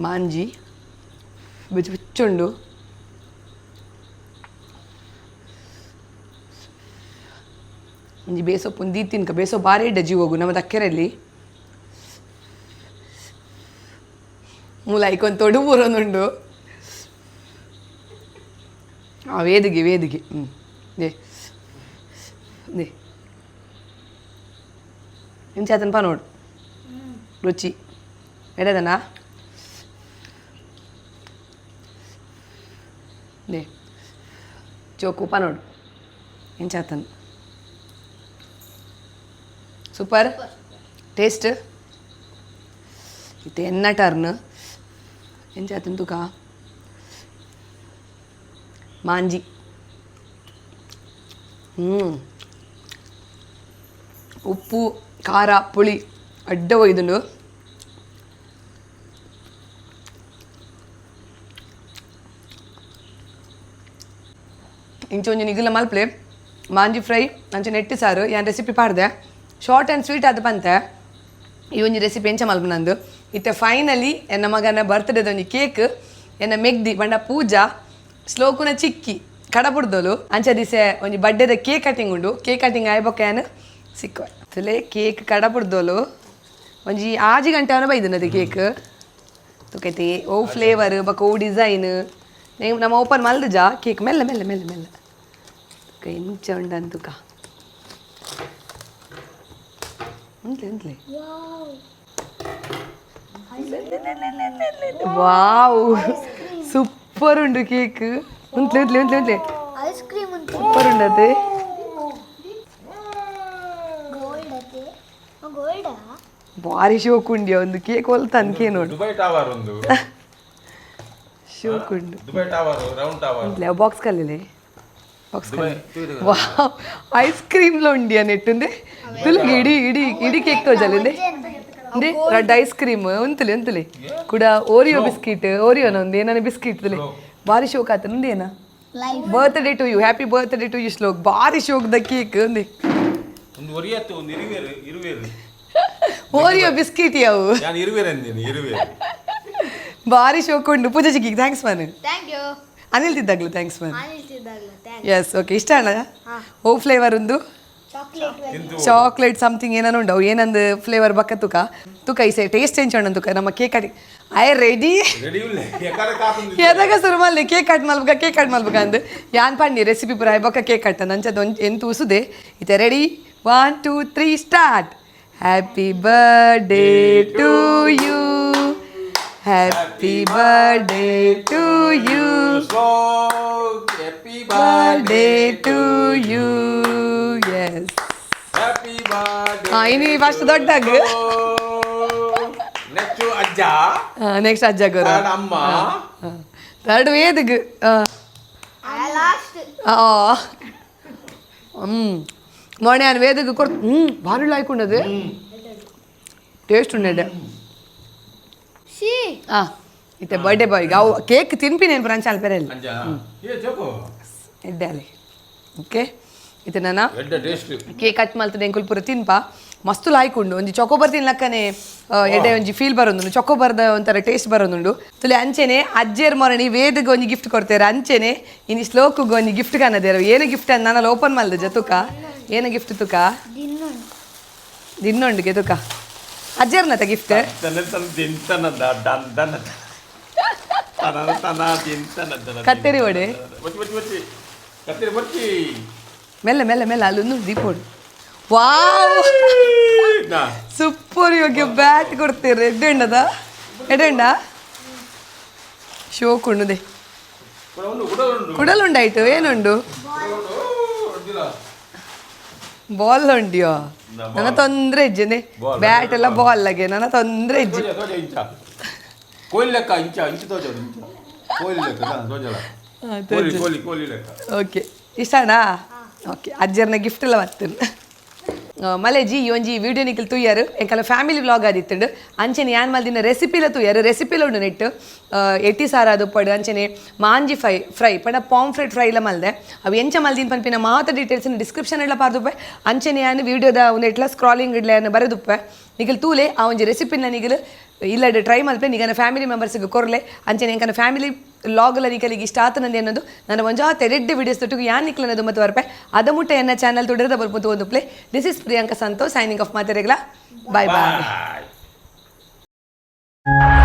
ಮಾಂಜಿ ಬೆಚ್ಚ ಬೆಚ್ಚುಂಡು. ಒಂಜಿ ಬೇಸೊಪ್ಪು ಒಂದು ತಿನ್ಕ ಬೇಸೊ ಭಾರಿ ಎಡ್ಡೆ ಜೀವಗು ನಮ್ಮ ದಕ್ಕೆರಲ್ಲಿ ಮೂಲ ಐಕೊಂದು ತೊಡು ಪೂರೊಂದುಂಡು. ಆ ವೇದಿಗೆ ವೇದಿಗೆ ಹ್ಞೂ they they ಇಂಚಾತನಪ ನೋಡು ರುಚಿ ಎಡದನ they ಚೋಕುಪ ನೋಡು ಎಂಚಾತನ್ ಸೂಪರ್ ಟೇಸ್ಟ್ ಇತ್ತೆ ಎನ್ನ ಟರ್ನ್ ಎಂಚಾತನ್ ತುಕ ಮಾಂಜಿ. ಉಪ್ಪು ಖಾರ ಪುಳಿ ಅಡ್ಡ ಒಯ್ದುಂಡು. ಇಂಚ ಒಂಜಿ ನಿಗುಲ ಮಲ್ಪ್ಲೆ ಮಾಂಜಿ ಫ್ರೈ ಅಂಚೆ ನೆಟ್ಟಿ ಸಾರು ಯಾನ್ ರೆಸಿಪಿ ಪಾಡ್ದೆ short and sweet ಅದು ಪಂತೆ. ಈ ಒಂಜಿ ರೆಸಿಪಿ ಎಂಚ ಮಲ್ಪುನಂದು ಇತ್ತೆ ಫೈನಲಿ ಎನ್ನ ಮಗನ ಬರ್ತ್ಡೇದ ಒಂಜಿ ಕೇಕ್ ಎನ್ನ ಮೆಗ್ದಿ ಬಂಡ ಪೂಜಾ ಸ್ಲೋಕುನ ಚಿಕ್ಕಿ ಕಡಪುಡ್ದೋಲು ಅಂಚ ದಿಸೆ ಒಂಜಿ ಬಡ್ಡೆದ ಕೇಕ್ ಕಟಿಂಗ್ ಉಂಡು. ಕೇಕ್ ಕಟಿಂಗ್ ಆಯ್ಬೊಕ್ಕ ಯಾನ್ ಸಿಕ್ಕ ತುಲೆ ಕೇಕ್ ಕಡಪುಡ್ದೋಲು ಒಂಜಿ ಆಜಿ ಗಂಟೆ ಅವನ ಬೈದನದು ಕೇಕ್ ತುಕೈತಿ ಓ ಫ್ಲೇವರ್ ಬೊಕ ಓ ಡಿಸೈನ್ ನಮ್ಮ ಓಪನ್ ಮಲ್ದುಜಾ ಕೇಕ್ ಮೆಲ್ಲ ಮೆಲ್ಲ ಮೆಲ್ಲ ಮೆಲ್ಲ ತುಕ ಎಂಚ ಉಂಡಂದ್ ತುಕ ಉಂತ್ಲೆ ಉಂತ್ಲೆ. ವಾವ್ ಸೂಪರ್ ಉಂಡು ಕೇಕ್. ಉಂತ್ಲೆ ಉಂತ್ಲೆ ಉಂತ್ಲೆ ಉಂತ್ಲೆ. ಐಸ್ ಕ್ರೀಮ್ ಉಂಟು. ಸೂಪರ್ ಉಂಡತೆ. ಗೋಲ್ಡ್ ಅತೆ ಗೋಲ್ಡಾ. ಭಾರಿ ಶೋಕ್ ಉಂಡಿಯ ಒಂದು ಕೇಕ್ ಒಲ್ತ ಅನ್ಕೆ ನೋಡು. ದುಬೈ ಟವರ್ ಒಂದು. ಶೋಕ್ ಉಂಡು. Dubai tower round tower. ಉಂತ್ಲೆ box ಕಲ್ಲಿಲೆ box. Dubai. Wow ice cream లో ఉండి అన్నట్టుంది ತುಲಿಗೆ ಇಡೀ ಇಡೀ ಇಡೀ ಕೇಕ್ ತೋಜಲಿಂದೆ ಇಂದೆ red ice cream ಉಂತಲೆ ಉಂತಲೆ ಕೂಡ ಓರಿಯೋ ಬಿಸ್ಕಿಟ್ ಓರಿಯೋನ ಒಂದು ಏನಾನ ಬಿಸ್ಕಿಟ್ ತುಲೆ ಭಾರಿ ಶೋಕ್ ಆತ ಏನ. Life. Birthday to you, happy birthday to you Shlok. ಭಾರಿ ಶೋಕ್ the cake ಒಂದೇ. ಒಂದು ಒರಿಯತ್ತು ಒಂದು ಇರುವೇರು ಇರುವೇರು. ಓರಿಯೋ ಬಿಸ್ಕಿಟ್ ಯಾವು. ನಾನು ಇರುವೇರು ಅಂದೇನೆ ಇರುವೇರು. ಭಾರಿ ಶೋಕ್ ಉಂಡು. ಪೂಜಾ ಚಿಕ್ಕಿಗೆ thanks man. Thank you. Anil ತಿದ್ದಾಗ್ಲು thanks man. Anil ತಿದ್ದಾಗ್ಲು thank. Yes okay ಇಷ್ಟ ಅಣ್ಣ ಓ ಫ್ಲೇವರ್ ಒಂದು. ಚಾಕ್ಲೇಟ್. ತಿಂತು. ಚಾಕ್ಲೇಟ್ ಸಮಥಿಂಗ್ ಏನೋ ಉಂಡು ಅವು ಏನಂದು ಫ್ಲೇವರ್ ಬಕ್ಕ ತುಕ ತುಕ ಇಸೆ ಟೇಸ್ಟ್ ಎಂಚ ಉಂಡು ತುಕ ನಮ್ಮ cake cutting I ready. Ready ಉಲ್ಲೆ ಎಕರೆ ಕಾತುಂದು. ಎದಾಗ ಶುರು ಮಲ್ಲೆ ಕೇಕ್ ಕಟ್ ಮಲ್ಬಕ ಕೇಕ್ ಕಟ್ ಮಲ್ಬಕ ಅಂದ್ ಯಾನ್ ಪಂಡಿ ರೆಸಿಪಿ ಪೂರ ಬೊಕ್ಕ ಕೇಕ್ ಕಟ್ ನಂಚದ ಒಂಜಿ ಎಂತ ಉಸುದೆ ಇತ್ತೆ ready 1 2 3 start. Happy birthday to you, happy birthday to you, Shlok happy birthday to you. Yes. Happy birthday. ಇನಿ ಫಸ್ಟ್ ದೊಡ್ಡಾಗ. ನೆಕ್ಸ್ಟ್ ಅಜ್ಜ. ನೆಕ್ಸ್ಟ್ ಅಜ್ಜ ಗುರು. ಥರ್ಡ್ ಅಮ್ಮ. ಥರ್ಡ್ ವೇದಿಗ್. ಲಾಸ್ಟ್. ಹ್ಮ್ ಮೊಣೆ ನಾನು ವೇದಿಗೆ ಕೊಡ್ತು. ಹ್ಮ್ ಭಾರಿ ಲಾಯ್ಕೊಂಡದು. ಟೇಸ್ಟ್ ಉಂಡೆ. She. ಆ ಇತ್ತೆ ಬರ್ಡೇ ಬಾಯ್ಗೆ ಅವು ಕೇಕ್ ತಿನ್ಪಿನೇನು ಬ್ರಾಂಚ್ ಅಲ್ಪೆರಲ್ಲಿ. ಅಂಚ ಏ ಚೊಕೋ. ಎಡ್ಡೆ ಅಲ್ಲಿ. ಓಕೆ, ಇತ್ತೆ ನನ್ನ ಎಡ್ಡೆ ಟೇಸ್ಟ್. ಕೇಕ್ ಕಟ್ ಮಲ್ತದೆ, ಎಂಕುಲ್ ಪೂರ ತಿನ್ಪ. ಮಸ್ತ್ ಲಾಯ್ಕುಂಡು. ಒಂಜಿ ಚೊಕೊಬರ್ ತಿನ್ಲಕ್ಕನೆ ಎಡ್ಡೆ ಒಂಜಿ ಫೀಲ್ ಬರೋದುಂಡು, ಚೊಕೊಬರ್ದ ಒಂಥರ ಟೇಸ್ಟ್ ಬರೋದುಂಡು. ತುಲೆ ಅಂಚೆನೆ ಅಜ್ಜೇರ್ ಮೊರಣಿ ವೇದಗೆ ಒಂಜಿ ಗಿಫ್ಟ್ ಕೊಡ್ತೇವೆ. ಅಂಚೆನೆ ಇನಿ ಶ್ಲೋಕುಗೆ ಒಂಜಿ ಗಿಫ್ಟ್ ಕಾಣದೇರು. ಏನು ಗಿಫ್ಟ್ ಅಂತ ನಾನು ಓಪನ್ ಮಲ್ದ ತುಕ. ಏನು ಗಿಫ್ಟ್ ತುಕ? ದಿನ್ನೊಂಡು. ದಿನ್ನೊಂಡಿಗೆ ತುಕ. ಅಜ್ಜೇರ್ನತ ಗಿಫ್ಟ್? ತನ ತನ ತಿಂತನ ದನ್ ದನ ತನ ತನ ತಿಂತನ ದನ. ಕತ್ತೆರಿ ಒಡೆ. ಬಚ್ಚಿ ಬಚ್ಚಿ ಬಚ್ಚಿ ಕತ್ತೆರಿ ಬಚ್ಚಿ. ಮೆಲ್ಲ ಮೆಲ್ಲ ಮೆಲ್ಲ, ಅಲ್ಲೊಂದು ದೀಪೋಡು. ವಾವ್! ನಾ. ಸೂಪರ್! ಯೋಗ್ಯ ಬ್ಯಾಟ್ ಕೊಡ್ತೀರಿ. ಎಡ್ಡೆ ಉಂಡದ, ಎಡ್ಡೆ ಉಂಡಾ? ಶೋಕ್ ಉಂಡುದೆ. ಕೂಡ ಉಂಡು, ಕೂಡ ಉಂಡು. ಕುಡಲುಂಡಾಯ್ತು, ಏನುಂಡು? ಬಾಲ್ ಉಂಡಿಯೋ? ನನ್ನ ತೊಂದ್ರೆ ಇಜ್ಜನೆ. Ball. Bat ಎಲ್ಲ ಬಾಲ್ ಆಗಿ ನನ್ನ ತೊಂದ್ರೆ ಇಜ್ಜಿ. ತೋಜ ತೋಜ ಇಂಚ ಕೋಲಿ ಲೆಕ್ಕ, ಇಂಚ ಇಂಚ ತೋಜ, ಇಂಚ ಕೋಲಿ ಲೆಕ್ಕ ತೋಜಲ. ಕೋಲಿ ಕೋಲಿ ಕೋಲಿ ಲೆಕ್ಕ. ಓಕೆ, ಇಷ್ಟನಾ? ಓಕೆ, ಅಜ್ಜರ್ನ ಗಿಫ್ಟ್ ಎಲ್ಲ ಬರ್ತದೆ. ಮಲೇಜಿ ಈ ಒಂಜಿ ವಿಡಿಯೋ ನಿಖಲ್ ತೂಯರು, ಎಂಕಲ ಫ್ಯಾಮಿಲಿ ವ್ಲಾಗ್ ಆದಿತ್ತುಂಡು. ಅಂಚೆನೆ ಯಾನ್ ಮಲ್ದಿನ ರೆಸಿಪಿಲ ತೂಯರು. ರೆಸಿಪಿಲ ಉಂಡು ನೆಟ್ ಎಟ್ಟಿ ಸಾರ ದುಪ್ಪಡು, ಅಂಚೆನೆ ಮಾಂಜಿ ಫೈ ಫ್ರೈ ಪಂಡ ಪಾಂಫ್ರೆಟ್ ಫ್ರೈ ಎಲ್ಲ ಮಲ್ದೆ. ಅವು ಎಂಚ ಮಲ್ದಿನ ಪನ್ಪಿನ ಮಾತ ಡೀಟೇಲ್ಸ್ ಡಿಸ್ಕ್ರಿಪ್ಷನ್ ಎಲ್ಲ ಪಾರ್ದುಪ್ಪೆ. ಅಂಚೆನೆ ಯಾನ್ ವಿಡಿಯೋದ ಒಂದೆಟ್ಲ ಸ್ಕ್ರಾಲಿಂಗ್ ಇಡ್ಲೆ ಬರೆದುಪ್ಪೆ. ನಿಖಲ್ ತೂಲೆ, ಆ ಒಂಜಿ ರೆಸಿಪಿನ ನಿಗಲು ಇಲ್ಲಡೆ ಟ್ರೈ ಮಲ್ಪೆ, ನಿಗನ ಫ್ಯಾಮಿಲಿ ಮೆಂಬರ್ಸ್ಗೆ ಕೊರ್ಲೆ. ಅಂಚೆನೆ ಎಂಕನ ಫ್ಯಾಮಿಲಿ ವ್ಲಾಗ್ಲ ನಿಕಲಿಗೆ ಇಷ್ಟ ಆತನಂದು ಅನ್ನೋದು ನನ್ನ ಒಂಜಾತ್ ಎರೆಡ್ಡೆ ವಿಡಿಯೋಸ್ ತೊಟ್ಟಿಗೆ ಯಾನ್ ನಿಕ್ಲನದು ಮತ್ತು ವರ್ಪೆ. ಅದ ಮುಟ್ಟ ಎನ್ನ ಚಾನಲ್ ತುಡಿರದ ಬರ್ಪುಂತು ಒಂದು play. This is Priyanka Santosh signing off. ಮಾತೆರೆಗ್ಲ bye bye. Bye.